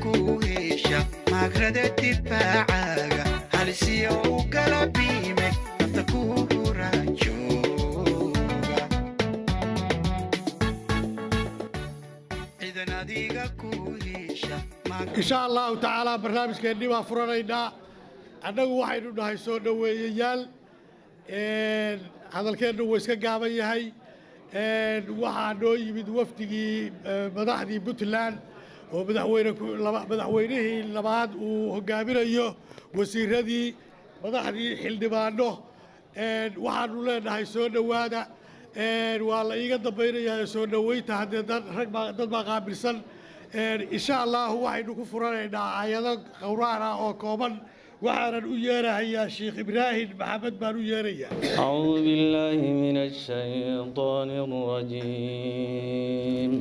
Ku hesha maagrada difaacaaga halisiyo u kala biime nafta ku hurajooga ciidan adiga ku hesha. Insha Allahu tacaala barnaamijkeennii baa furanaynaa. Annagu waxaynu nahay soo dhoweeyayaal, hadalkeennu wuu iska gaaban yahay. Waxaa noo yimid wafdigii madaxdii Puntland oo madaxweyne madaxweynihii labaad uu hogaaminayo, wasiiradii, madaxdii, xildhibaano. Waxaanu leenahay soo dhowaada. Waa la iiga dambaynayaa soo dhoweynta haddee dad rag baa dad baa qaabilsan. Insha Allahu waxaynu ku furanaynaa aayado qowraan ah oo kooban. Waxaanan u yeerahayaa Sheekh Ibraahim Maxamed baan u yeerayaa. أعوذ بالله من الشيطان الرجيم.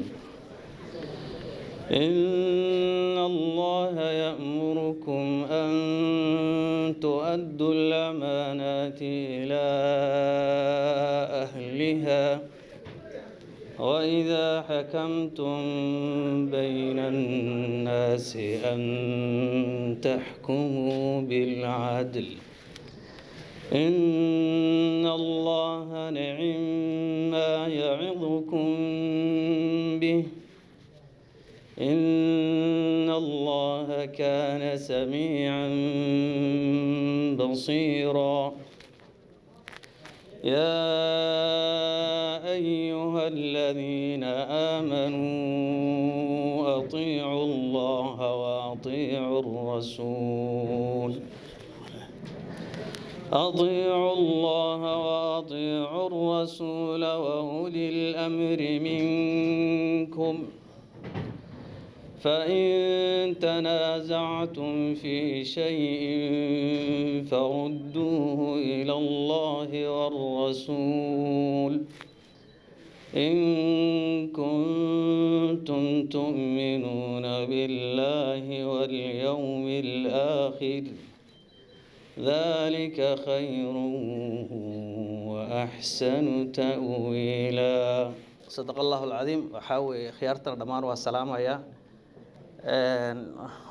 إن الله يأمركم أن تؤدوا الأمانات إلى أهلها وإذا حكمتم بين الناس أن تحكموا بالعدل. إن الله نعم ما يعظكم به. إن الله كان سميعا بصيرا. يا أيها الذين آمنوا أطيعوا الله وأطيعوا الرسول، أطيعوا الله وأطيعوا الرسول وأولي الأمر منكم. فإن تنازعتم في شيء فردوه إلى الله والرسول إن كنتم تؤمنون بالله واليوم الآخر. ذلك خير وأحسن تأويلا. صدق الله العظيم. Waxaa weeye khiyaartana dhammaan waa salaamayaa.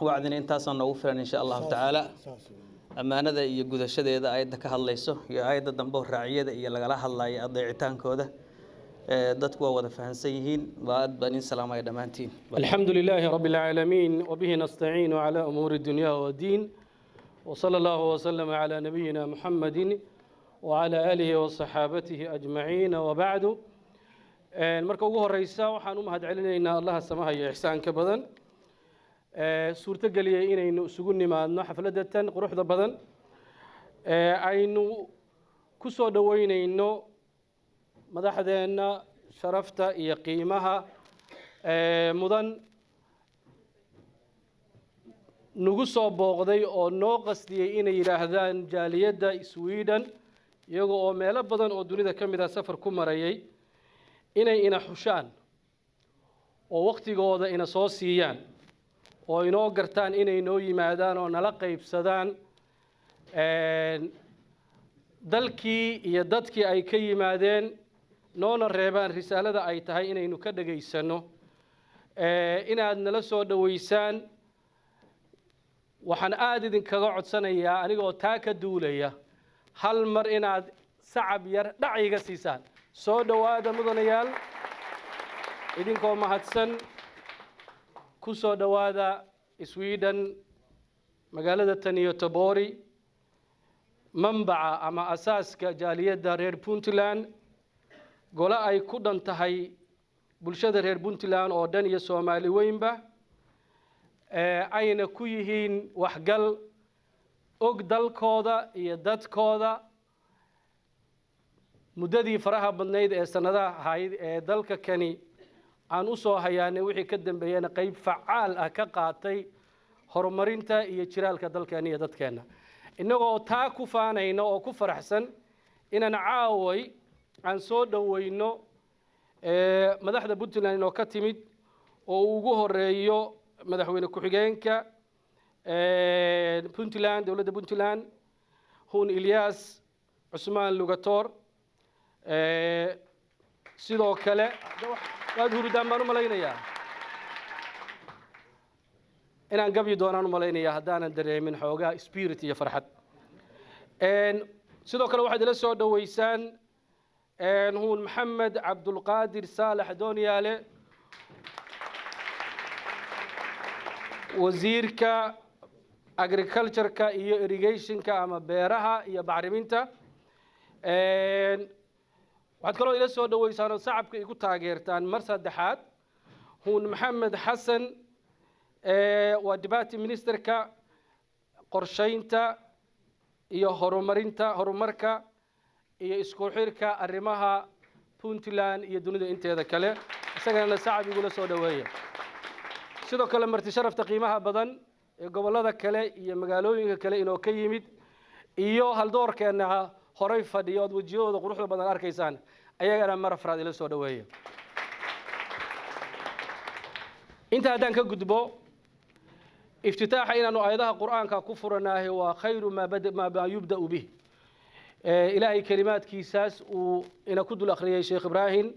Wacdina intaasaa noogu filan, insha Allahu tacaala. Ammaanada iyo gudashadeeda aayadda ka hadlayso iyo aayadda dambe oo raaciyada iyo lagala hadlayo adeecitaankooda, dadku waa wada fahansan yihiin. Waa aad baan in salaamaya dhammaantiin. الحمد لله رب العالمين، وبه نستعين على أمور الدنيا والدين، وصلى الله وسلم على نبينا محمد وعلى آله وصحابته أجمعين، وبعد. Marka ugu horeysa waxaan u mahadcelinaynaa Allaha samaha iyo ixsaanka badan suurto geliyey inaynu isugu nimaadno xafladatan quruxda badan aynu ku soo dhoweynayno madaxdeenna sharafta iyo qiimaha mudan, nagu soo booqday oo noo qasdiyey inay yidhaahdaan jaaliyadda Sweden, iyaga oo meelo badan oo dunida ka mid ah safar ku marayay, inay ina xushaan oo wakhtigooda ina soo siiyaan oo inoo gartaan inay noo yimaadaan oo nala qaybsadaan dalkii iyo dadkii ay ka yimaadeen, noona reebaan risaalada ay tahay inaynu ka dhegaysanno. Inaad nala soo dhoweysaan waxaan aada idinkaga codsanayaa, anigoo taa ka duulaya, hal mar inaad sacab yar dhac iga siisaan. Soo dhowaada mudanayaal, idinkoo mahadsan ku soo dhowaada Sweden, magaalada taniyo Tobori, manbaca ama asaaska jaaliyadda reer Puntland, gole ay ku dhan tahay bulshada reer Puntland oo dhan iyo Soomaali weynba, ayna ku yihiin waxgal og dalkooda iyo dadkooda. Muddadii faraha badnayd ee sannadaha ahayd ee dalka kani aan u soo hayaanay wixii ka dambeeyana qayb facaal ah ka qaatay horumarinta iyo jiraalka dalkeena iyo dadkeenna. Innagoo taa ku faanayna oo ku faraxsan inaan caaway aan soo dhoweyno madaxda Puntland oo ka timid oo uu ugu horeeyo madaxweyne ku-xigeenka Puntland, dowladda Puntland, Hun Ilyas Cusmaan Lugatoor. Sidoo kale waad hurudaan baan u malaynayaa. Inaad Inaan gabyi doonaan u malaynaya haddaanan dareemin xoogaa spirit iyo farxad. Sidoo kale waxaad ila soo dhoweysaan huun Maxamed Cabdulqaadir Saalax Dooniyaale, wasiirka agriculture-ka iyo irrigation-ka ama beeraha iyo bacriminta. Waxaad kaloo ila soo dhoweysaan oo sacabka igu taageertaan mar saddexaad huun Maxamed Xasan, waa deputy ministerka qorshaynta iyo horumarinta, horumarka iyo isku xirka arrimaha Puntland iyo dunida inteeda kale. Isagana sacab igula soo dhoweeya. Sidoo kale marti sharafta qiimaha badan ee gobollada kale iyo magaalooyinka kale inoo ka yimid iyo haldoorkeenna horay fadhiyo ood wejiyadooda quruxda badan arkaysaan, ayagana mar afraad ila soo dhoweeya. Inta haddaan ka gudbo iftitaaxa, inaanu aayadaha Qur'aanka ku furanaahi waa khayru maa yubda'u bih. Ilaahay kelimaadkiisaas uu ina ku dul akhriyey Sheekh Ibraahim,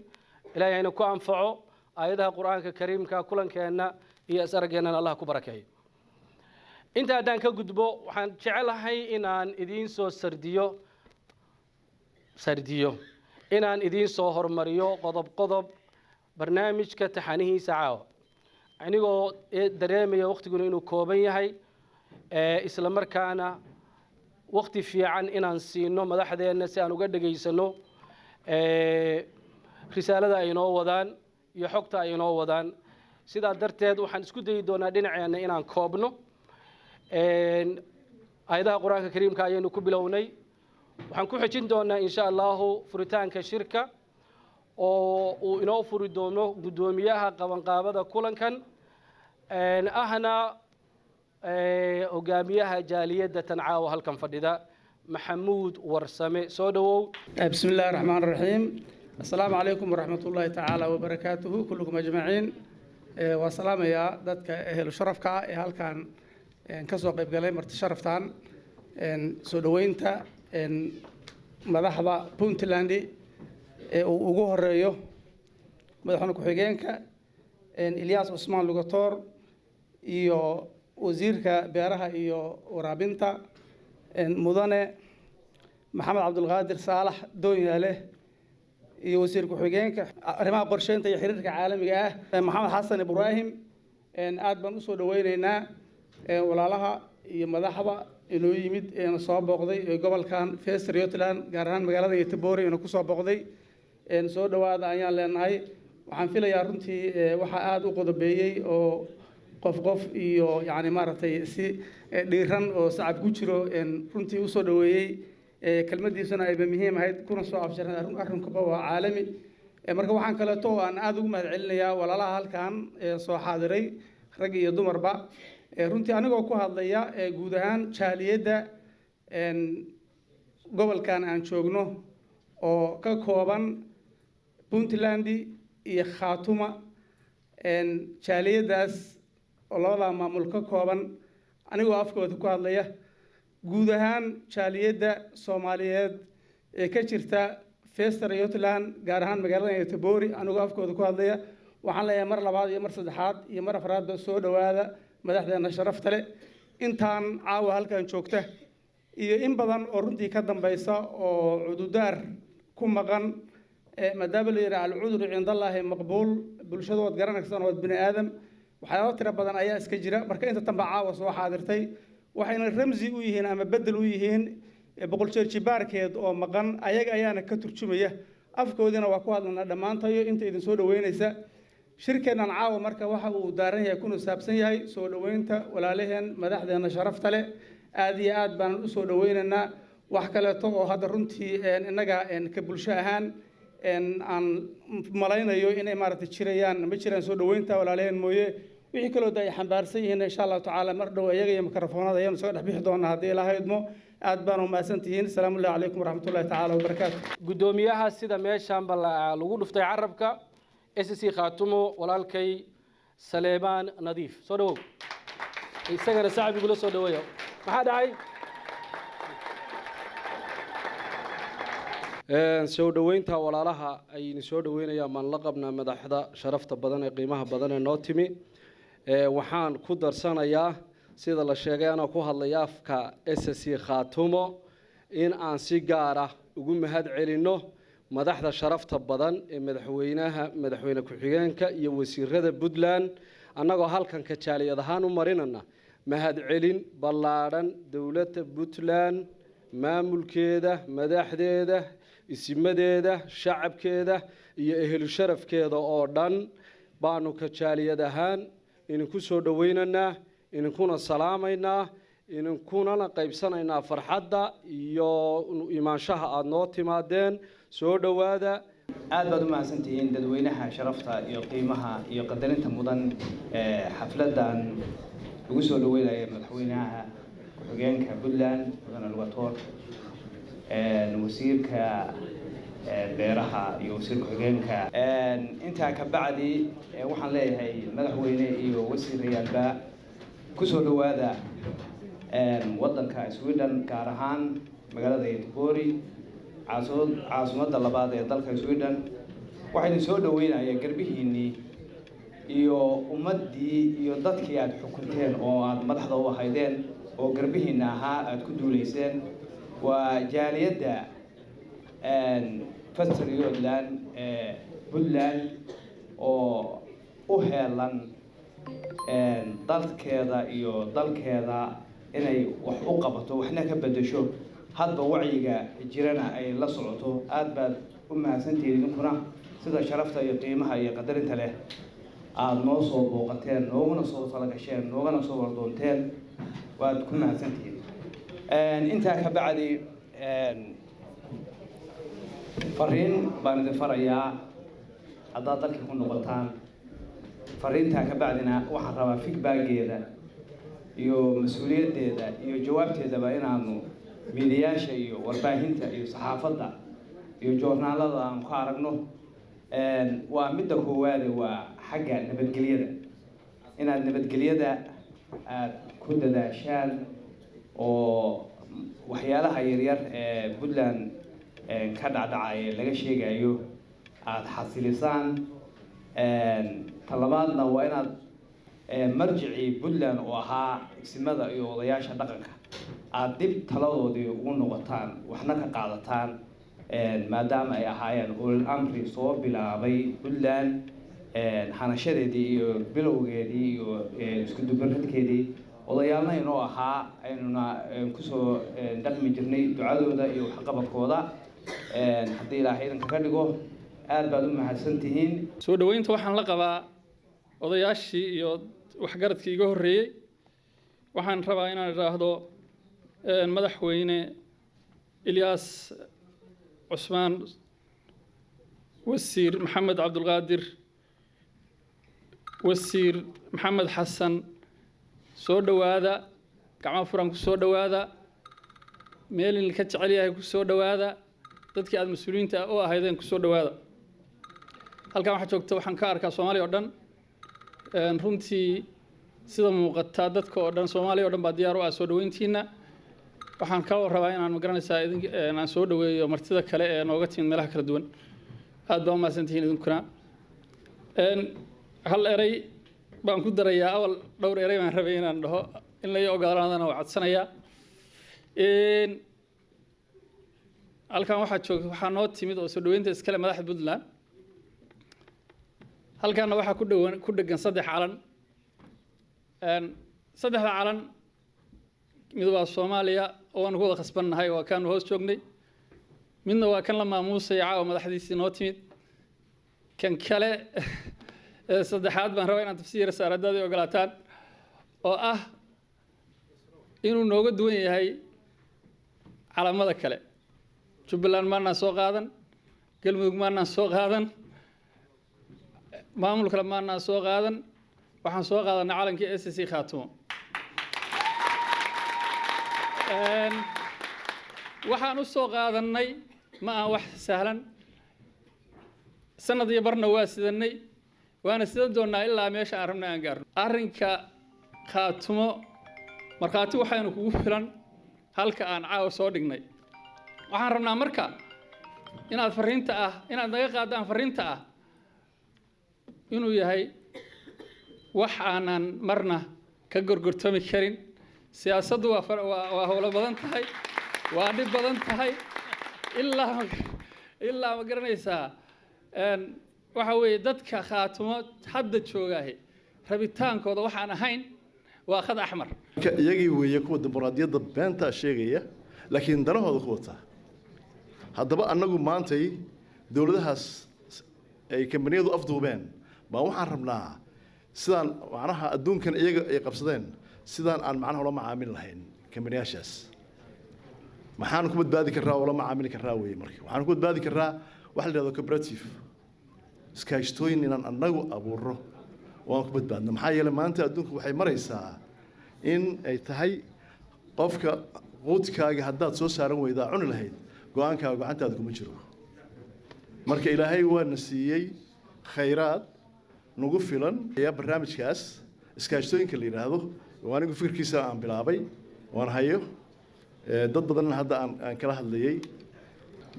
Ilahay hayna ku anfaco aayadaha Qur'aanka Kariimka, kulankeenna iyo is-araggeenana Allah ku barakeeyo. Inta haddaan ka gudbo, waxaan jecelahay inaan idiin soo sardiyo, inaan idiin soo hormariyo qodob qodob barnaamijka taxanihiisa caawa, anigoo dareemaya waqtiguna inuu kooban yahay, isla markaana waqti fiican inaan siino madaxdeenna si aan uga dhegaysano risaalada ay inoo wadaan iyo xogta ay inoo wadaan. Sidaa darteed waxaan isku dayi doonaa dhinaceenna inaan koobno. Aayadaha Qur-aanka Kariimka ayaynu ku bilownay. Waxaan ku xejin doonaa, insha Allahu, furitaanka shirka oo uu inoo furi doono guddoomiyaha qabanqaabada kulankan, ahna hogaamiyaha jaaliyadda tan caawa halkan fadhida, Maxamuud Warsame. Soo dhowow. بسم الله الرحمن الرحيم. السلام عليكم ورحمة الله تعالى وبركاته كلكم أجمعين. وسلام يا dadka ehel sharafka ee halkan ka soo qayb galay, marti sharaftan, soo dhaweynta madaxda Puntland ee uu ugu horeeyo madaxweyne ku-xigeenka Ilyas Cusmaan Lugatoor iyo wasiirka beeraha iyo waraabinta mudane Maxamed Cabdulqaadir Saalax Doonyaale iyo wasiir ku-xigeenka arrimaha qorsheynta iyo xiriirka caalamiga ah Maxamed Xasan Ibraahim. Aad baan usoo dhaweyneynaa walaalaha iyo madaxda inoo yimid eena soo booqday ee gobolkan Västra Götaland, gaar ahaan magaalada Göteborg ina kusoo booqday. Soo dhowaada ayaan leenahay. Waxaan filayaa runtii waxaa aada u qodobeeyey oo qof qof iyo yacni maaragtay si dhiiran oo sacab ku jiro runtii usoo dhoweeyey, kelmadiisuna ayba muhiim ahayd kuna soo afjaran arrinkuba waa caalami. Marka waxaan kaleeto oo aan aada ugu mahad celinayaa walaalaha halkan soo xaadiray, rag iyo dumarba. Runtii anigoo ku hadlaya guud ahaan jaaliyadda gobolkan aan joogno oo ka kooban Puntland iyo Khaatuma, jaaliyaddaas oo labadaa maamul ka kooban, anigoo afkooda ku hadlaya guud ahaan jaaliyadda Soomaaliyeed ee ka jirta Västra Götaland, gaar ahaan magaalada Göteborg, anigoo afkooda ku hadlaya, waxaan leeyahay mar labaad iyo mar saddexaad iyo mar afraadba soo dhowaada madaxdeena sharafta leh. Intaan caawa halkan joogta iyo in badan oo runtii ka dambaysa oo cududaar ku maqan, maadaama la yidhaha alcudru cindallaahi maqbuul, bulshada waad garanaysaan, waad bini aadam, waxyaaba tiro badan ayaa iska jira. Marka inta tanba caawa soo xaadirtay waxayna ramsi u yihiin ama bedel u yihiin 100 jeer jibaarkeed oo maqan, ayaga ayaana ka turjumaya, afkoodiina waa ku hadlanaa dhammaantayo inta idin soo dhoweynaysa. Shirkeennan caawa marka waxa uu daaran yahay kuna saabsan yahay soo dhoweynta walaalaheen madaxdeena sharafta leh. Aad iyo aad baanan usoo dhoweynaynaa. Wax kaleeto oo hadda runtii innaga ka bulsho ahaan aan malaynayo inay maaragtay jirayaan ma jiraan, soo dhoweynta walaalaheen mooye. Wixii kaloo da ay xambaarsan yihiin, insha Allahu tacaala, mar dhow iyaga iyo mikrofoonada ayaanu isaga dhex bixi doonaa haddii Ilaahay idmo. Aad baan umahadsan tihiin. Asalaamu calaykum waraxmatullahi tacaala wabarakaatu. Guddoomiyaha sida meeshaanba lagu dhuftay carabka SSC Khaatumo, walaalkay Saleebaan Nadiif, soo dhawow. Isagana sacab igula soo dhaweeya. Maxaa dhacay? Soo dhoweynta walaalaha aynu soo dhoweynayaan baan la qabnaa madaxda sharafta badan ee qiimaha badan ee noo timi. Waxaan ku darsanayaa, sida la sheegay, anoo ku hadlaya afka SSC Khaatumo, in aan si gaar ah ugu mahad celinno madaxda sharafta badan ee madaxweynaha, madaxweyne ku-xigeenka iyo wasiirada Puntland, annagoo halkan ka jaaliyad ahaan u marinana mahad celin ballaadhan dowladda Puntland, maamulkeeda, madaxdeeda, isimadeeda, shacabkeeda iyo ehelu sharafkeeda oo dhan baanu ka jaaliyad ahaan idinku soo dhowaynaynaa, idinkuna salaamaynaa, idinkunana qaybsanaynaa farxadda iyo imaanshaha aada noo timaadeen. Soo dhowaada. Aad baad u mahadsantihiin dadweynaha sharafta iyo qiimaha iyo qadarinta mudan ee xafladan lagu soo dhaweynaya madaxweynaha ku-xigeenka Puntland, mudane Lugatoor, wasiirka beeraha iyo wasiir ku-xigeenka. Intaa ka bacdi, waxaan leeyahay madaxweyne iyo wasiirayaalba kusoo dhawaada waddanka Sweden, gaar ahaan magaalada Göteborg, caasimadda labaad ee dalka Sweden. Waxaynu soo dhaweynayaa garbihiinnii iyo ummaddii iyo dadkii aada xukunteen oo aada madaxda u ahaydeen oo garbihiinna ahaa aada ku duuleyseen. Waa jaaliyadda Västergötland ee Puntland oo u heelan dalkeeda iyo dalkeeda inay wax u qabato, waxna ka bedesho, hadba wacyiga jirana ay la socoto. Aada baad u mahadsantihiin idinkuna sida sharafta iyo qiimaha iyo qadarinta leh aada noo soo booqateen, nooguna soo talagasheen, noogana soo wardoonteen. Waad ku mahadsantihiin. Intaa ka bacdi, fariin baan idin farayaa haddaad dalkii ku noqotaan. Fariintaa ka bacdina waxaan rabaa feedback-geeda iyo mas-uuliyaddeeda iyo jawaabteedaba inaanu miidiyaasha iyo warbaahinta iyo saxaafadda iyo joornaalada aanu ka aragno. Waa midda koowaade, waa xagga nabadgelyada, inaad nabadgelyada aada ku dadaashaan oo waxyaalaha yaryar ee Puntland ka dhacdhacaya laga sheegayo aada xasilisaan. Talabaadna waa inaad marjicii Puntland oo ahaa isimada iyo odayaasha dhaqanka aada dib taladoodii ugu noqotaan, waxna ka qaadataan, maadaama ay ahaayeen ulil amri soo bilaabay Puntland hanashadeedii iyo bilowgeedii iyo isku dubaradkeedii. Odayaalna inoo ahaa, aynuna kusoo dhaqmi jirnay ducadooda iyo waxqabadkooda. Haddii Ilaahay idinka ka dhigo, aada baad u mahadsantihiin. Soo dhoweynta waxaan la qabaa odayaashii iyo waxgaradkii iga horreeyey. Waxaan rabaa inaan idhaahdo madaxweyne Ilyaas Cusmaan, wasiir Maxamed Cabdulqaadir, wasiir Maxamed Xasan, soo dhowaada. Gacmo furan ku soo dhowaada. Meel in ka jecel yahay ku soo dhowaada. Dadkii aada mas-uuliyiinta u ahaydeen ku soo dhowaada. Halkan waxaa joogta, waxaan ka arkaa Soomaaliya oo dhan. Runtii sida muuqata, dadka oo dhan, Soomaaliya o dhan baa diyaar u ah soo dhoweyntiina. Waxaan kaloo rabaa inaan, magaranaysaa, idin aan soo dhoweeyo martida kale ee nooga timid meelaha kala duwan. Aad baa umahadsantihiin idinkuna. Hal erey baan ku darayaa. Awal dhowr erey baan rabay inaan dhaho, in la ii ogolaadana waa codsanayaa. Halkan waxaa jooga, waxaa noo timid oo soo dhoweynta iskale madaxda Puntland. Halkanna waxaa ku dhowan, ku dhegan saddex calan. Saddexda calan, mid waa Soomaaliya oo waanu ku wada khasbannahay, waa kaanu hoos joognay. Midna waa kan la maamuusaya caawa madaxdiisii noo timid. Kan kale ee saddexaad baan rabaa inaan tafsiir saar, haddaad i ogolaataan, oo ah inuu nooga duwan yahay calamada kale. Jubbaland maanaan soo qaadan, Galmudug maanaan soo qaadan, maamul kale maanaan soo qaadan. Waxaan soo qaadanay calankii SSC Khaatumo. Waxaan u soo qaadanay ma aha wax sahlan. Sanad iyo barna waa sidanay, waana sidan doonaa ilaa meesha aan rabnay aan gaarno. Arrinka Khaatumo markhaati waxaynu kugu filan halka aan caawa soo dhignay. Waxaan rabnaa marka inaad fariinta ah, inaad naga qaadaan fariinta ah inuu yahay Wax aanan marna ka gorgortami karin. Siyaasaddu waa howlo badan tahay, waa dhib badan tahay, ilaa ma garanaysaa, waxa weeye dadka Khaatumo hadda joogaahi rabitaankooda waxaan ahayn waa khad axmar. Iyagii weeye kuwa dimuqraadiyadda beentaa sheegaya, laakiin danahooda ku wataa. Haddaba annagu maantay dowladahaas ay kambaniyadu afduubeen baa waxaan rabnaa sidaan macnaha adduunkan iyaga ay qabsadeen, sidaan aan macnaha ula macaamili lahayn kambaniyaashaas. Maxaan ku badbaadi karraa oo ula macaamili karraa weeye? Marka waxaan ku badbaadi karraa waxa la yidhahdo cooperative, iskaashtooyin inaan annagu abuurro oo aan ku badbaadno. Maxaa yeelay maanta adduunku waxay maraysaa in ay tahay qofka quudkaaga haddaad soo saaran weydaa cuni lahayd, go-aankaaga gacantaada kuma jiro. Marka Ilaahay waana siiyey khayraad nagu filan ayaa barnaamijkaas iskaashtooyinka la yidhaahdo oo anigu fikirkiisa aan bilaabay waan hayo, dad badanna hadda aan kala hadlayay.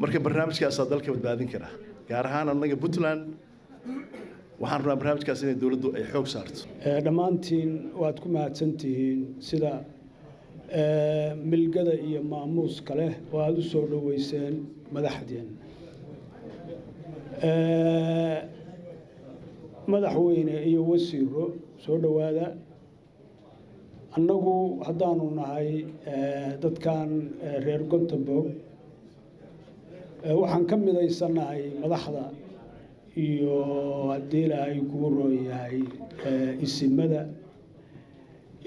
Marka barnaamijkaasaa dalka badbaadin kara, gaar ahaan annaga Puntland. Waxaan rabnaa barnaamijkaas inay dowladdu ay xoog saarto. Dhammaantiin waad ku mahadsantihiin sida milgada iyo maamuuska leh oo aada u soo dhoweyseen madaxdeen. Madaxweyne iyo wasiiro, soo dhowaada. Annagu haddaanu nahay dadkan reer Gothenburg, waxaan ka midaysannahay madaxda iyo haddii Ilaahay kuu roon yahay isimada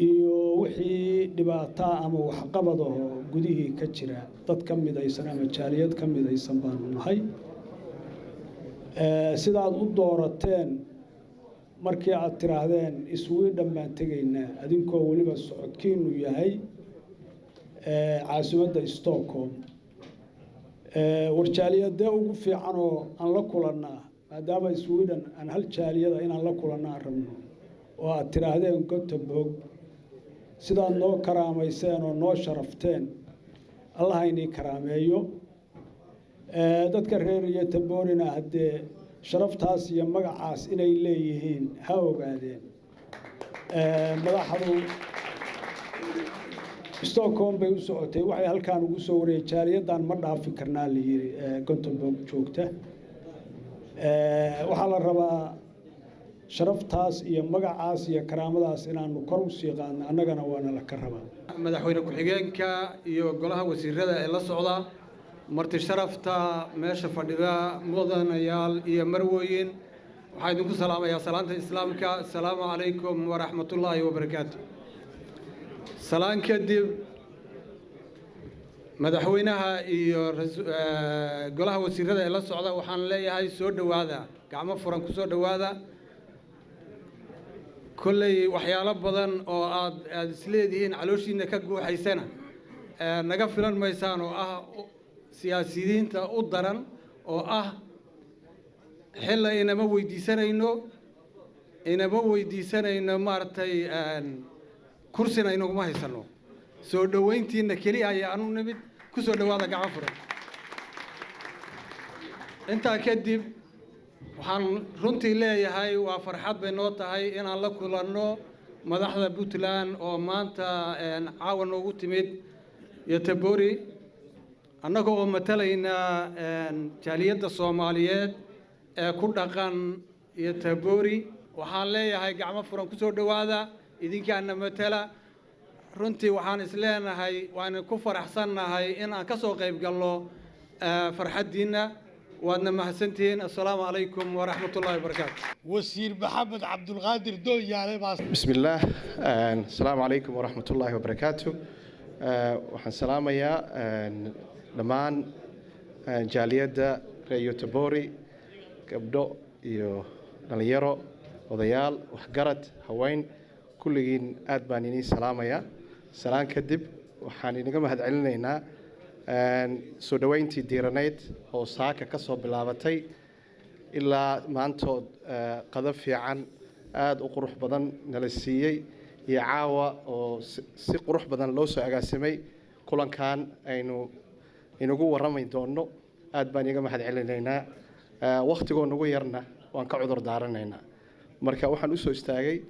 iyo wixii dhibaataa ama waxqabadaho gudihii ka jira, dad ka midaysan ama jaaliyad ka midaysan baanu nahay. Sidaad u doorateen markii aad tiraahdeen Sweden baan tegaynaa, adinkoo weliba socodkiinu yahay caasimadda Stockholm, war jaaliyadee ugu fiican oo aan la kulannaa, maadaama Sweden aan hal jaaliyada inaan la kulanna aan rabno, oo aad tiraahdeen Gothenburg, sidaad noo karaamayseen oo noo sharafteen, Allah inii karaameeyo. Dadka reer Göteborgna haddee sharaftaas iyo magacaas inay leeyihiin ha ogaadeen. Madaxdu Stockholm bay u socotay, waxay halkaan ugu soo wareeyay jaaliyaddan ma dhaafi karnaa la yiri Gothenburg joogta. Waxaa la rabaa sharaftaas iyo magacaas iyo karaamadaas inaanu kor u sii qaadno, annagana waana la ka rabaa. Madaxweyne ku-xigeenka iyo golaha wasiirada ee la socda, marti sharafta meesha fadhida, mudanayaal iyo marwooyin, waxaan idinku salaamayaa salaanta Islaamka: asalaamu calaykum waraxmatullaahi wabarakaatu. Salaan kadib, madaxweynaha iyo golaha wasiirada ee la socda waxaan leeyahay soo dhowaada, gacmo furan ku soo dhowaada. Kolley waxyaalo badan oo aad isleedihiin calooshiina ka guuxaysana naga filan maysaan, oo ah siyaasiyiinta u daran oo ah xilla inama weydiisanayno, maaragtay, kursina inaguma haysano. Soo dhoweyntiina keliya ayaa anu nimid. Ku soo dhowaada gacmo furan. Intaa kadib, waxaan runtii leeyahay waa farxad bay noo tahay inaan la kulanno madaxda Puntland oo maanta caawa noogu timid Göteborg, annaga oo matalayna jaaliyadda Soomaaliyeed ee ku dhaqan Göteborg. Waxaan leeyahay gacmo furan ku soo dhowaada, idinkaana matala. Runtii waxaan is leenahay waan ku faraxsannahay in aan ka soo qayb galno farxaddiinna. Waadna mahadsantihiin. Assalaamu calaykum waraxmatullahi wabarakaatu. Wasiir Maxamed Cabdulqaadir Dooyaale baa. بسم الله، السلام عليكم ورحمة الله وبركاته. Waxaan salaamayaa dhammaan jaaliyadda reer Göteborg, gabdho iyo dhalinyaro, odayaal, waxgarad, haween, kulligiin aad baan idiin salaamayaa. Salaan kadib, waxaan inaga mahadcelinaynaa soo dhoweyntii diiranayd oo saaka ka soo bilaabatay ilaa maantood, qado fiican aada u qurux badan nala siiyey, iyo caawa oo si qurux badan loo soo agaasimay kulankan aynu inagu warramay doonno. Aad baan iga mahad celinaynaa. Wakhtigoo nagu yarna waan ka cudur daaranaynaa. Marka waxaan usoo istaagay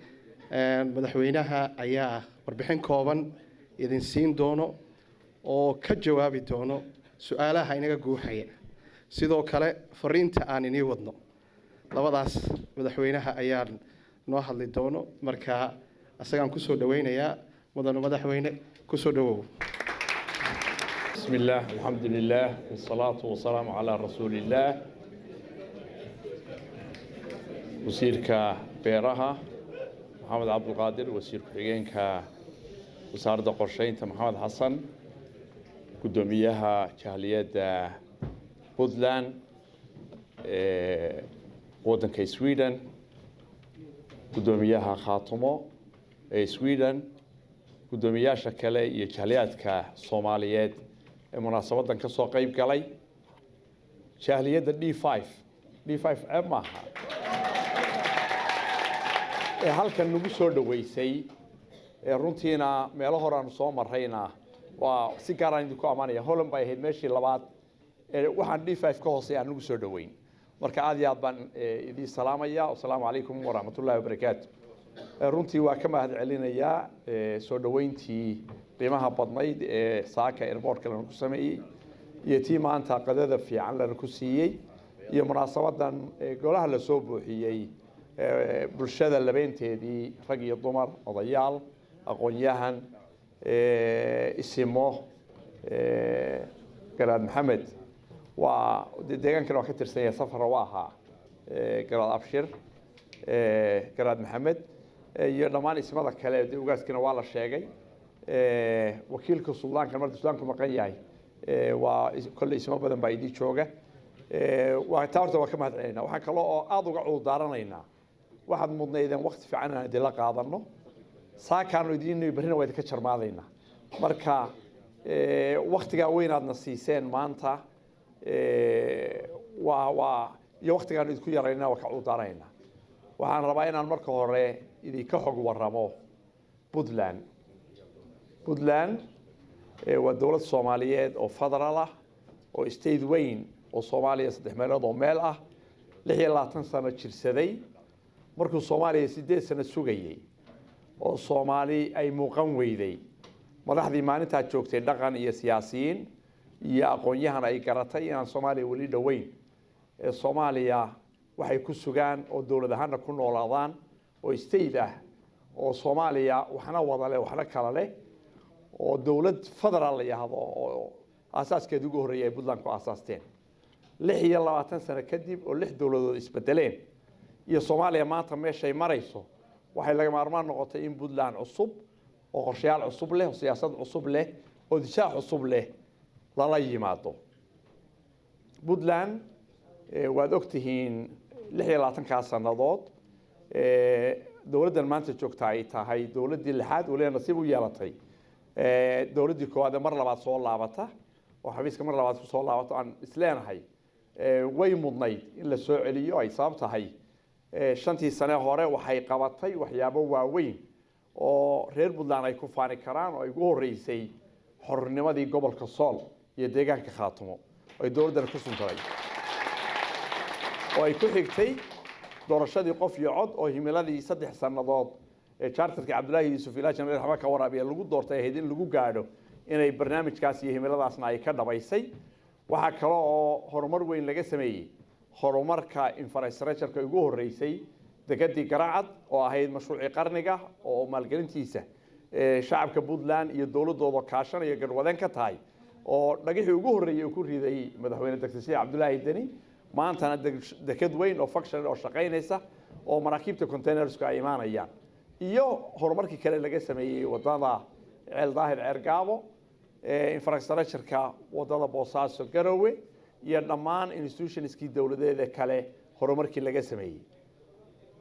Madaxweynaha ayaa warbixin kooban idin siin doono oo ka jawaabi doono su-aalaha inaga guuxaya, sidoo kale fariinta aan inii wadno. Labadaas madaxweynaha ayaan noo hadli doono. Marka asagaan kusoo dhaweynayaa. Mudane madaxweyne, kusoo dhawow. بسم الله، الحمد لله، والصلاة والسلام على رسول الله. Wasiirka beeraha Maxamed Cabdulqaadir, wasiir ku-xigeenka wasaaradda qorsheynta Maxamed Xasan, guddoomiyaha jahliyadda Puntland ee waddanka Sweden, guddoomiyaha Khaatumo ee Sweden, guddoomiyaasha kale iyo jahliyaadka Soomaaliyeed ee munaasabadan ka soo qayb galay, jahliyadda D5, D5 ceeb maaha, ee halkan nagu soo dhoweysay, ee runtiina meelo hore aanu soo marrayna waa si gaaraan idinku ammaanaya. Holland bay ahayd meeshii labaad ee waxaan D5 ka hooseeya aan nagu soo dhoweyn. Marka aad iyo aad baan idiin salaamaya. Wasalaamu calaykum waraxmatullahi wabarakaatu. Runtii waa ka mahad celinayaa soo dhoweyntii qiimaha badnayd ee saaka airportka lana ku sameeyey iyo tii maanta qadada fiican lana ku siiyey iyo munaasabadan golaha lasoo buuxiyey, bulshada labeenteedii, rag iyo dumar, odayaal, aqoon-yahan, isimo. Garaad Maxamed waa dee deegaankana waa ka tirsan yahay, safarra waa ahaa. Garaad Abshir, Garaad Maxamed iyo dhammaan ismada kale, dee ugaaskina waa la sheegay. Wakiilka suldaanka marka suldaanku maqan yahay, waa kolley ismo badan baa idii jooga. Waa taa, horta waa ka mahad celinaa. Waxaan kaloo oo aada uga cududaaranaynaa, waxaad mudnaydeen waqti fiican inaan idinla qaadano. Saakaanu idiin, berrina waa idinka jarmaadaynaa. Marka waktigaa weynaadna siiseen maanta waa iyo waktigaanu idinku yaraynaa, waa ka cududaaranaynaa. Waxaan rabaa inaan marka hore idinka xog waramo Puntland. Puntland waa dowlad Soomaaliyeed oo federaal ah oo state weyn oo Soomaaliya saddex meelood oo meel ah, 26 sano jirsaday. Markuu Soomaaliya 8 sano sugayey oo Soomaali ay muuqan weyday, madaxdii maalintaa joogtay, dhaqan iyo siyaasiyiin iyo aqoon-yahan, ay garatay inaan Soomaaliya weli dhoweyn ee Soomaaliya waxay ku sugaan oo dowlad ahaana ku noolaadaan oo state ah oo Soomaaliya waxna wada leh, waxna kala leh, oo dowlad federaal la yidhaahdo oo aasaaskeeda ugu horreeyay ay Puntland ku aasaasteen. 26 sano kadib oo lix dowladood isbedeleen iyo Soomaaliya maanta meeshay marayso, waxay laga maarmaan noqotay in Puntland cusub oo qorshayaal cusub leh oo siyaasad cusub leh oo dishaac cusub leh lala yimaado. Puntland waad ogtihiin, 26-kaa sannadood dowladdan maanta joogta ay tahay dowladdii lixaad, weliba nasiib u yeelatay dowladdii koowaad ee mar labaad soo laabata oo xafiiska mar labaad kusoo laabato. Aan isleenahay way mudnayd in la soo celiyo, ay sabab tahay 5-tii sane hore waxay qabatay waxyaabo waaweyn oo reer Puntland ay ku faani karaan, oo ay ugu horreysay xornimadii gobolka Sool iyo deegaanka Khaatumo ay dowladdan ku suntaday, oo ay ku xigtay doorashadii qof iyo cod oo himiladii 3 sannadood ee charterka Cabdullaahi Yuusuf ilaa Janal Raxma ka waraabiya lagu doortay ahayd in lagu gaadho, inay barnaamijkaas iyo himiladaasna ay ka dhabaysay. Waxaa kale oo horumar weyn laga sameeyey horumarka infrastructure-ka, ugu horreysay dekedii Garacad oo ahayd mashruucii qarniga oo maalgelintiisa shacabka Puntland iyo dowladooda kaashanaya garwadeen ka tahay, oo dhagixii ugu horreeyey uu ku riday madaxweyne Dr. Siciid Cabdulaahi Deni. Maantana deked weyn oo function oo shaqaynaysa oo maraakiibta containersku ay imaanayaan, iyo horumarkii kale laga sameeyey wadada Ceel Daahir Ceergaabo, infrastructure-ka wadada Boosaaso Garowe iyo dhammaan institutionskii dowladeeda kale horumarkii laga sameeyey.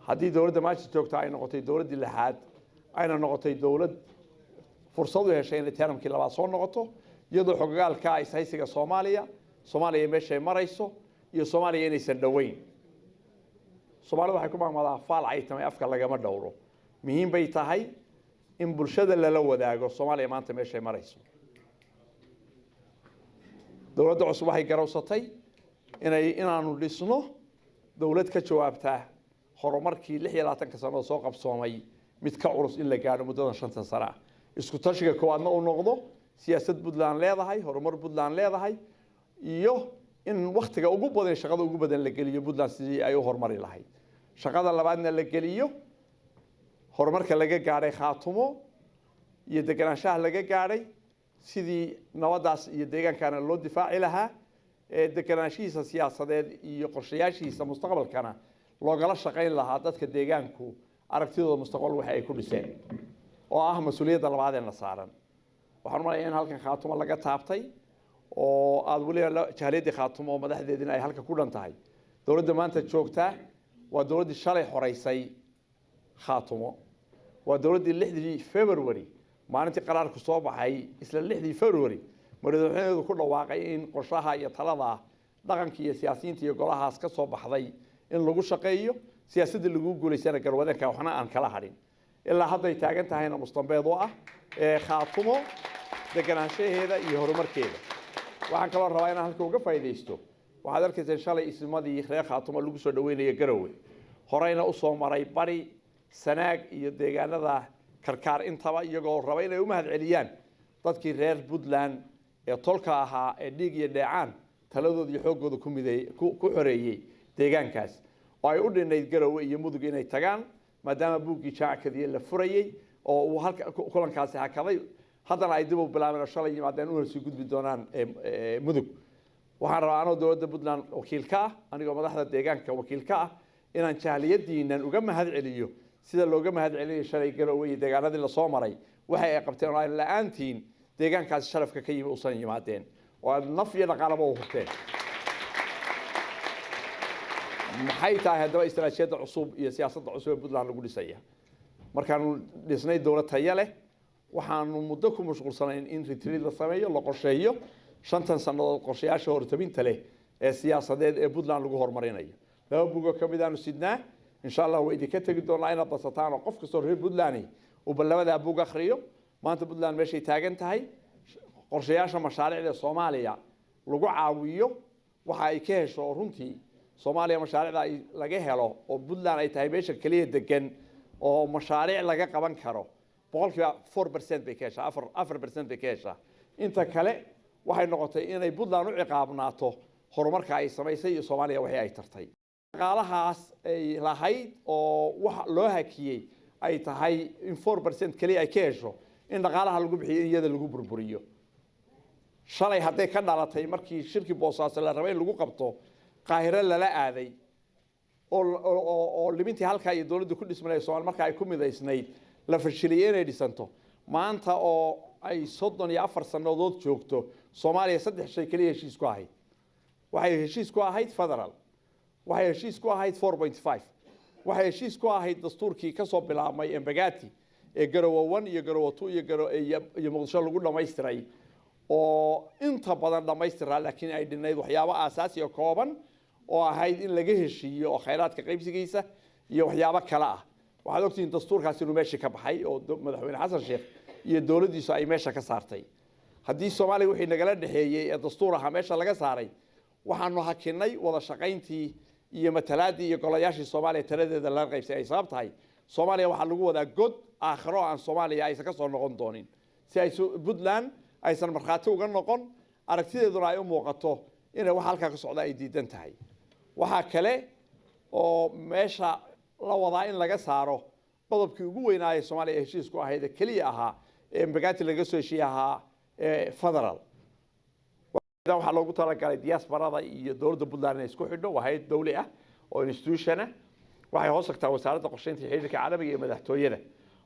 Haddii dowladda maanta joogta ay noqotay dowladdii lixaad, ayna noqotay dowlad fursad u heshay inay termkii labaad soo noqoto, iyadoo xogogaalka ishaysiga Soomaaliya, Soomaaliya meeshay marayso iyo Soomaaliya inaysan dhoweyn. Soomaalida waxay ku maahmaahdaa, "Faal caytamay afka lagama dhowro." Muhiim bay tahay in bulshada lala wadaago Soomaaliya maanta meeshay marayso. Dowladda cusub waxay garowsatay inaanu dhisno dowlad ka jawaabta horumarkii 26-ka sannadood soo qabsoomay. Mid ka culus in la gaadho muddadan 5ta sano ah. Isku tashiga koowaadna uu noqdo siyaasad Puntland leedahay, horumar Puntland leedahay, iyo in waktiga ugu badan, shaqada ugu badan la geliyo Puntland sidii ay u horumari lahayd. Shaqada labaadna la geliyo horumarka laga gaadhay Khaatumo iyo deganaanshaha laga gaadhay, sidii nabadaas iyo deegaankana loo difaaci lahaa, ee deganaanshihiisa siyaasadeed iyo qorshayaashiisa mustaqbalkana loogala shaqayn lahaa dadka deegaanku aragtidooda mustaqbal waxa ay ku dhiseen, oo ah mas-uuliyadda labaad ee na saaran. Waxaan u malaya in halkan Khaatumo laga taabtay oo aada weliba jahliyaddii Khaatumo oo madaxdeedina ay halka ku dhan tahay. Dowladda maanta joogtaa waa dowladdii shalay xoreysay Khaatumo, waa dowladdii 6dii February, maalintii qaraarku soo baxay, isla 6dii February madaxweyneedu ku dhawaaqay in qorshaha iyo talada dhaqanka iyo siyaasiyiinta iyo golahaas ka soo baxday in lagu shaqeeyo, siyaasaddii lagu guulaysana garwadeenka waxna aan kala hadhin. Ilaa hadday taagan tahayna mustambeed u ah ee Khaatumo deganaanshaheeda iyo horumarkeeda. Waxaan kaloo rabaa inaan halka uga faa'iidaysto. Waxaad arkayseen shalay ismadii reer Khaatumo lagu soo dhaweynayo Garowe, horeyna usoo maray Bari, Sanaag iyo deegaanada Karkaar intaba, iyagoo raba inay u mahad celiyaan dadkii reer Puntland ee tolka ahaa ee dhiig iyo dheecaan taladooda iyo xooggooda ku mideey ku xoreeyey deegaankaas, oo ay u dhinayd Garowe iyo Mudug inay tagaan, maadaama buuggii Jaacakadiye la furayey oo uu halka kulankaasi hakaday, haddana ay dib u bilaabeen oo shalay yimaadeen una sii gudbi doonaan Mudug. Waxaan rabaa anoo dowladda Puntland wakiil ka ah, anigoo madaxda deegaanka wakiil ka ah, inaan jahliyadiinan uga mahad celiyo sida looga mahad celinayo shalay Garowe iyo deegaanadii lasoo maray waxa ay qabteen, oo aan la-aantiin deegaankaasi sharafka ka yimi usan yimaadeen, oo aad naf iyo dhaqaalaba u hurteen. Maxay tahay haddaba istaraatiijiyadda cusub iyo siyaasadda cusub ee Puntland lagu dhisaya? Markaanu dhisnay dowlad tayo leh, waxaanu muddo ku mashquulsanayn in retreat la sameeyo, la qorsheeyo 5tan sannadood qorshayaasha hortabinta leh ee siyaasadeed ee Puntland lagu horumarinayo. Laba bugo ka mid aanu sidnaa, insha Allah way idinka tegi doonaa inaad basataan oo qof kastoo reer Puntland uu bal labadaa bug akhriyo. Maanta Puntland meeshay taagan tahay, qorshayaasha mashaariicda Soomaaliya lagu caawiyo waxa ay ka hesho, oo runtii Soomaaliya mashaariicda ay laga helo oo Puntland ay tahay meesha keliya degan oo mashaariic laga qaban karo, 4% bay ka heshaa, 4% bay ka heshaa. Inta kale waxay noqotay inay Puntland u ciqaabnaato horumarka ay samaysay iyo Soomaaliya wixii ay tartay. Dhaqaalahaas ay lahayd oo wax loo hakiyey ay tahay in 4% keliya ay ka hesho, in dhaqaalaha lagu bixiyo in iyada lagu burburiyo. Shalay hadday ka dhalatay markii shirkii Boosaaso la rabay in lagu qabto Qaahiro lala aaday oo limintii halkaa iyo dowladda ku dhismanay Soomaali marka ay ku midaysnayd la fashiliyey inay dhisanto, maanta oo ay 34 sannadood joogto Soomaaliya saddex shay keliya heshiis ku ahayd. Waxay heshiis ku ahayd federal, waxay heshiis ku ahayd 4.5, waxay heshiis ku ahayd dastuurkii kasoo bilaabmay Embagati ee Garowe 1 iyo Garowe 2 iyo Garo iyo Muqdisho lagu dhammaystiray, oo inta badan dhammaystiraa, laakiin ay dhinayd waxyaabo aasaasi oo kooban oo ahayd in laga heshiiyo oo khayraadka qaybsigiisa iyo waxyaabo kale ah. Waxaad ogtihiin dastuurkaasi inuu meeshii ka baxay oo madaxweyne Xasan Sheekh iyo dowladdiisu ay meesha ka saartay. Haddii Soomaaliya wixii nagala dhexeeyey ee dastuur ahaa meesha laga saaray, waxaanu hakinay wada shaqayntii iyo matalaadii iyo golayaashii Soomaaliya taladeeda laga qaybsay. Ay sabab tahay Soomaaliya waxaa lagu wadaa god aakhiro aan Soomaaliya aysan ka soo noqon doonin, si ay Puntland aysan markhaati uga noqon, aragtideeduna ay u muuqato inay wax halkaa ka socda ay diidan tahay. Waxaa kale oo meesha la wadaa in laga saaro qodobkii ugu weynaa ee Soomaaliya ay heshiis ku ahayd ee keliya ahaa ee Mbagati laga soo heshiiyey ahaa ee federal. Waxaa loogu talagalay diasporada iyo dowladda Puntland inay isku xidho. Waa hay'ad dowli ah oo institution ah, waxay hoos tagtaa wasaaradda qorsheynta iyo xiriirka caalamiga iyo madaxtooyada.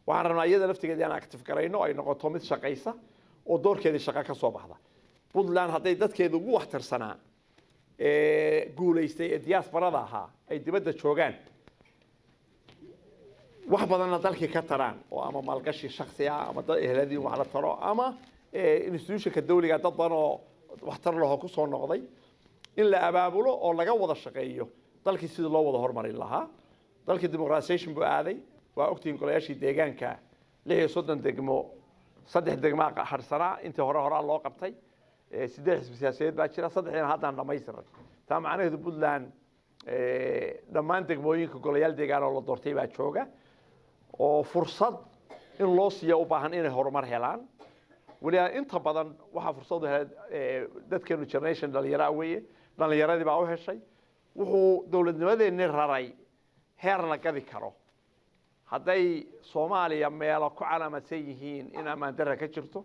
Waxaan rabnaa iyada laftigeeda inaan active garayno, ay noqoto mid shaqaysa oo doorkeedii shaqo ka soo baxda. Puntland hadday dadkeeda ugu waxtarsanaa ee guulaystay ee diasporada ahaa ay dibadda joogaan, wax badanna dalkii ka taraan, oo ama maalgashi shaksi ah ama dad ehladii wax la taro ama institutionka dawliga dad badan oo waxtar laho ku soo noqday, in la abaabulo oo laga wada shaqeeyo dalkii sidii loo wada horumarin lahaa. Dalkii democratization buu aaday, waa ogtihiin. Golayaashii deegaanka 36 degmo, saddex degmaa harsanaa, intii hore horaa loo qabtay. Sideed xisbi siyaasadeed baa jira, saddexdiina haddaan dhamaystiray. Taa macnaheedu Puntland dhammaan degmooyinka golayaal deegaan oo la doortay baa jooga. Oo fursad in loo siiyo u baahan inay horumar helaan. Weliba inta badan waxaa fursad u helay dadkeenu generation dhalinyaraa weeye. Dhalinyaradii baa u heshay. Wuxuu dowladnimadeenni raray heer la gadi karo. Hadday Soomaaliya meelo ku calaamadsan yihiin in ammaan darra ka jirto,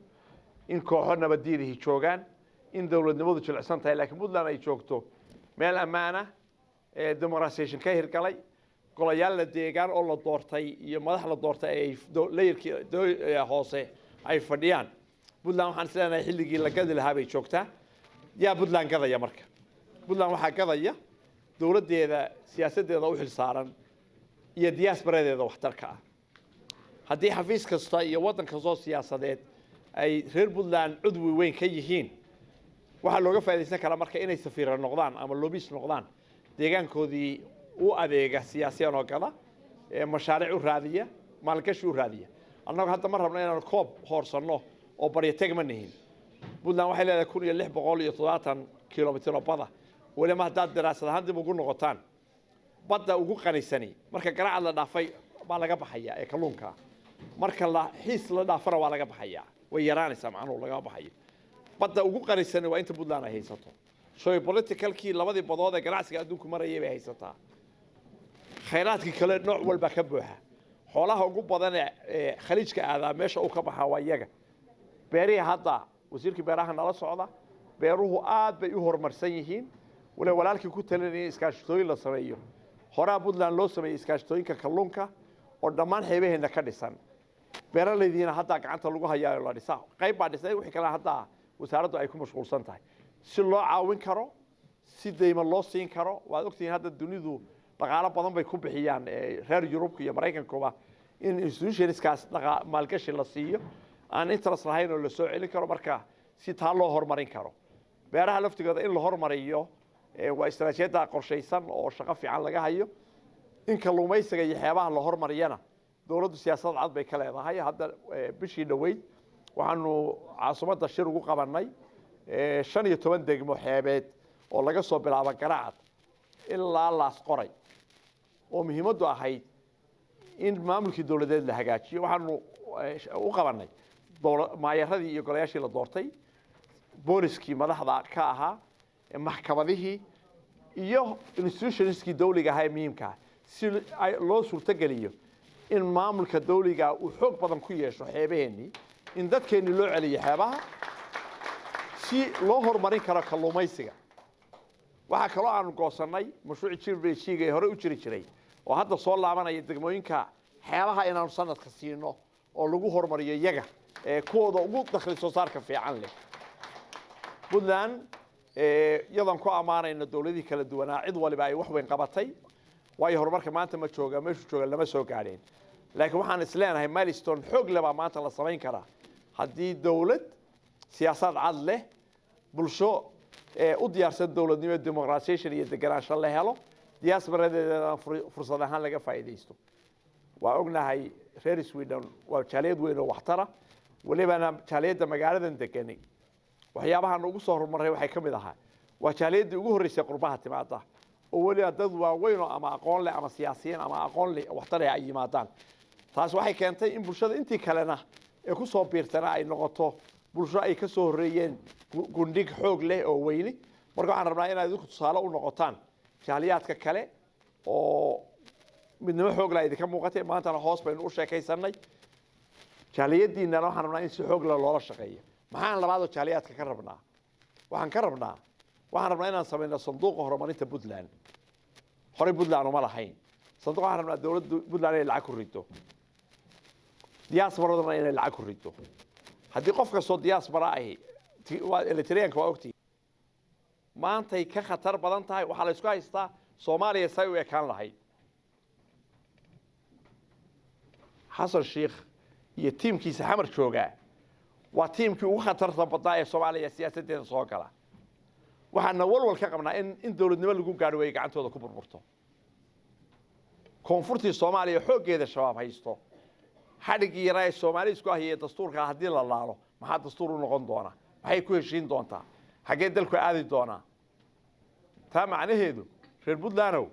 in kooxo nabaddiidihi joogaan, in dowladnimadu jilicsan tahay, laakiin Puntland ay joogto meel ammaana, demoqrasiyation ka hirgalay, golayaal la deegaan oo la doortay iyo madax la doortay ay layerkii hoose ay fadhiyaan, Puntland waxaan is leenahay xilligii la gadi lahaa bay joogtaa. Yaa Puntland gadaya? Marka Puntland waxaa gadaya dowladdeeda, siyaasaddeeda u xilsaaran iyo diasporadeeda waxtarka ah. Haddii xafiis kasta iyo waddan kastoo siyaasadeed ay reer Puntland cudwi weyn ka yihiin, waxaa looga faaidaysan karaa marka inay safiira noqdaan ama lobbies noqdaan, deegaankoodii u adeega siyaasiyan oo gada, mashaariic u raadiya, maalgashi u raadiya. Annagu hadda ma rabno inaanu koob hoorsanno oo baryateg ma nihin. Puntland waxay leedahay 1670 kilomitir oo bada. Weliba haddaad daraasad ahaan dib ugu noqotaan, badda ugu qanisani marka Garacad la dhaafay baa laga baxaya ee kalluunka. Marka la Xiis la dhaafana waa laga baxaya, way yaraanaysaa, macnuhu lagama baxayo. Badda ugu qanisani waa inta Puntland ay haysato. Geopoliticalkii labadii badood ee ganacsiga adduunku marayay bay haysataa. Khayraadkii kale nooc walba ka buuxa. Xoolaha ugu badan ee Khaliijka aadaa meesha uu ka baxaa waa iyaga. Beerihii hadda wasiirkii beeraha nala socda, beeruhu aad bay u horumarsan yihiin. Wala walaalkii ku talinaya iskaashatooyin la sameeyo, horaa Puntland loo sameeyey iskaashatooyinka kalluunka oo dhammaan xeebaheenna ka dhisan. Beeralaydiina haddaa gacanta lagu hayaa oo la dhisaa, qayb baa dhisay, wixii kale haddaa wasaaraddu ay ku mashquulsan tahay si loo caawin karo, si deyma loo siin karo. Waad ogtihiin hadda dunidu dhaqaalo badan bay ku bixiyaan, reer Yurubka iyo Maraykankuba, in institutionskaas maalgashi la siiyo aan interest lahayn oo la soo celin karo. Marka si taa loo horumarin karo, beeraha laftigooda in la horumariyo waa istaraatiijiyadda qorshaysan oo shaqo fiican laga hayo. In kalluumaysiga iyo xeebaha la hormariyana dowladdu siyaasad cad bay ka leedahay. Hadda bishii dhoweyd waxaanu caasimadda shir ugu qabannay 15 degmo xeebeed oo laga soo bilaabo Garacad ilaa Laas Qoray, oo muhiimaddu ahayd in maamulkii dowladeed la hagaajiyo. Waxaanu u qabannay maayaradii iyo golayaashii la doortay, booliskii madaxda ka ahaa, maxkamadihii iyo institutionskii dawliga ahaa ee muhiimka ah, si loo suurtogeliyo in maamulka dawliga uu xoog badan ku yeesho xeebaheennii, in dadkeennii loo celiyo xeebaha si loo horumarin karo kalluumaysiga. Waxaa kaloo aanu goosannay mashruuci GBG ee hore u jiri jiray oo hadda soo laabanaya, degmooyinka xeebaha inaanu sanadka siino oo lagu horumariyo iyaga ee kuwooda ugu dakhli soo saarka fiican leh. Puntland iyadoon ku ammaanayno dowladihii kala duwanaa, cid waliba ay wax weyn qabatay, waayo horumarka maanta ma jooga meeshuu jooga lama soo gaadheen, laakiin waxaan is leenahay milestone xoog leh baa maanta la samayn karaa haddii dowlad siyaasad cad leh, bulsho u diyaarsan dowladnimo, demoqrasiyation iyo deganaansho la helo, diasporadeedana fursad ahaan laga faa'iidaysto. Waa ognahay reer Sweden waa jaaliyad weyn oo waxtara. Welibana jaaliyadda magaaladan deganay waxyaabahan ugu soo horumaray waxay ka mid ahaa waa jaaliyaddii ugu horreysay qurbaha timaada oo weliba dad waaweyn oo ama aqoon leh ama siyaasiyiin ama aqoon leh waxtar leh ay yimaadaan. Taas waxay keentay in bulshada intii kalena ee ku soo biirtana ay noqoto bulsho ay ka soo horreeyeen gundhig xoog leh oo weyni. Marka waxaan rabnaa inaad idinku tusaale u noqotaan jaaliyaadka kale oo midnimo xoog leh idinka muuqatay. Maantana hoos baynu u sheekaysanay. Jaaliyadiinana waxaan rabnaa in si xoog leh loola shaqeeyo. Maxaan labaadoo jaaliyaadka ka rabnaa? Waxaan ka rabnaa, waxaan rabnaa inaan samayno sanduuqa horumarinta Puntland. Horey Puntland uma lahayn sanduuq. Waxaan rabnaa dowladda Puntland inay lacag ku rido, diasporaduna inay lacag ku rido. Haddii qof kastoo diaspora ahi waa Eritreanka, waa ogtihi maantay ka khatar badan tahay. Waxaa la isku haystaa Soomaaliya say u ekaan lahayd. Xasan Sheikh iyo tiimkiisa Xamar joogaa waa tiimkii ugu khatarta badnaa ee Soomaaliya siyaasaddeeda soo gala. Waxaana walwal ka qabnaa in dowladnimo lagu gaadho way gacantooda ku burburto. Koonfurtii Soomaaliya xooggeeda Shabaab haysto. Xadhiggii yaraa ee Soomaali isku ahiyee dastuurka haddii la laalo, maxaa dastuur u noqon doona? Maxay ku heshiin doontaa? Xaggee dalku aadi doonaa? Taa macnaheedu, reer Puntlandow,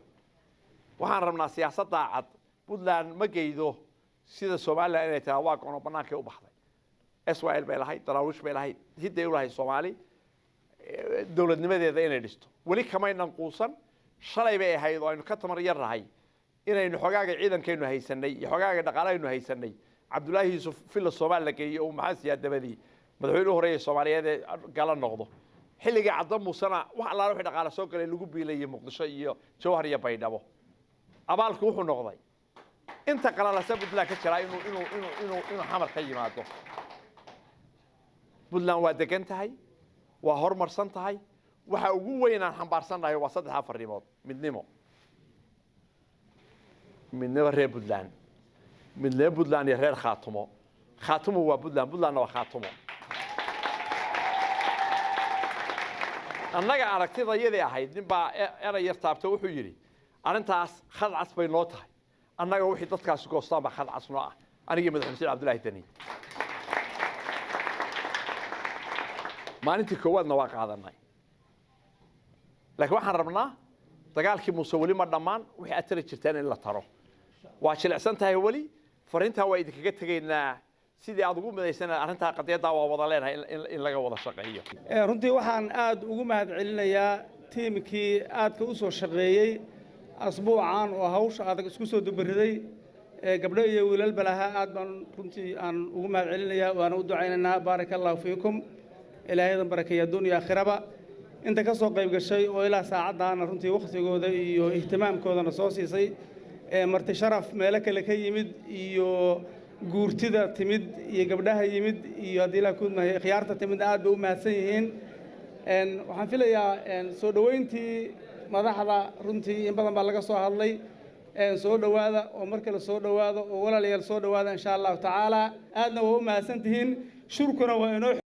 waxaan rabnaa siyaasaddaa cad. Puntland ma geydo. Sida Somaliland inay tahay waa go'ono bannaankay u baxday. SYL bay lahayd, Daraawiish bay lahayd, hidday u lahayd Soomaali dowladnimadeeda inay dhisto. Weli kamaynan quusan. Shalay bay ahayd oo aynu ka tamar yar nahay inaynu xogaaga ciidankaynu haysanay iyo xogaaga dhaqaalahaynu haysanay Cabdullaahi Yuusuf villa Soomaali la geeyey oo maxaa siyaa dabadii madaxweynuhu horeeye Soomaaliyeed ee gala noqdo. Xilligii Cadda Muusena wax allaala wixii dhaqaale soo galay lagu biilayay Muqdisho iyo Jawhar iyo Baydhabo. Abaalku wuxuu noqday inta qalalasa Puntland ka jiraa inuu Xamar ka yimaado. Puntland waa degan tahay, waa horumarsan tahay. Waxa ugu weyn aan xambaarsannahay waa saddex afarnimood: midnimo, midnimo reer Puntland, midnimo Puntland iyo reer Khaatumo. Khaatumo waa Puntland, Puntlandna waa Khaatumo. Annaga aragtida iyadii ahayd nin baa eray yar taabto, wuxuu yidhi arrintaas khad cas bay noo tahay. Annaga wixii dadkaasi goostaan baa khad cas noo ah. Anigii madaxweyne Xuseen Cabdullaahi Deni maalintii koowaadna waa qaadanay, laakiin waxaan rabnaa dagaalkii Muuse weli ma dhammaan, wixii aad tari jirteen in la taro. Waa jilicsan tahay weli. Fariintaa waa idinkaga tegaynaa sidii aad ugu midaysan arrintaa. Qadiyaddaa waa wada leenahay in laga wada shaqeeyo. Runtii waxaan aad ugu mahad celinayaa tiimkii aadka u soo shaqeeyey asbuucan oo hawsha adag isku soo dubariday, gabdho iyo wiilalba lahaa. Aad baan runtii aan ugu mahad celinayaa, waana u ducaynaynaa. Baaraka allahu fiikum, ilaahayadan barakeeya adduun iyo aakhiraba. Inta ka soo qayb gashay oo ilaa saacaddaana runtii wakhtigooda iyo ihtimaamkoodana soo siisay, marti sharaf meelo kale ka yimid iyo guurtida timid iyo gabdhaha yimid iyo haddii ilaah kuudmahay khiyaarta timid, aad bay u mahadsan yihiin. Waxaan filayaa soo dhoweyntii madaxda runtii in badan baa laga soo hadlay. Soo dhowaada oo mar kale soo dhowaada oo walaalayaal soo dhowaada insha allahu tacaala. Aadna waa u mahadsan tihiin. Shurkuna waa inoo xiran.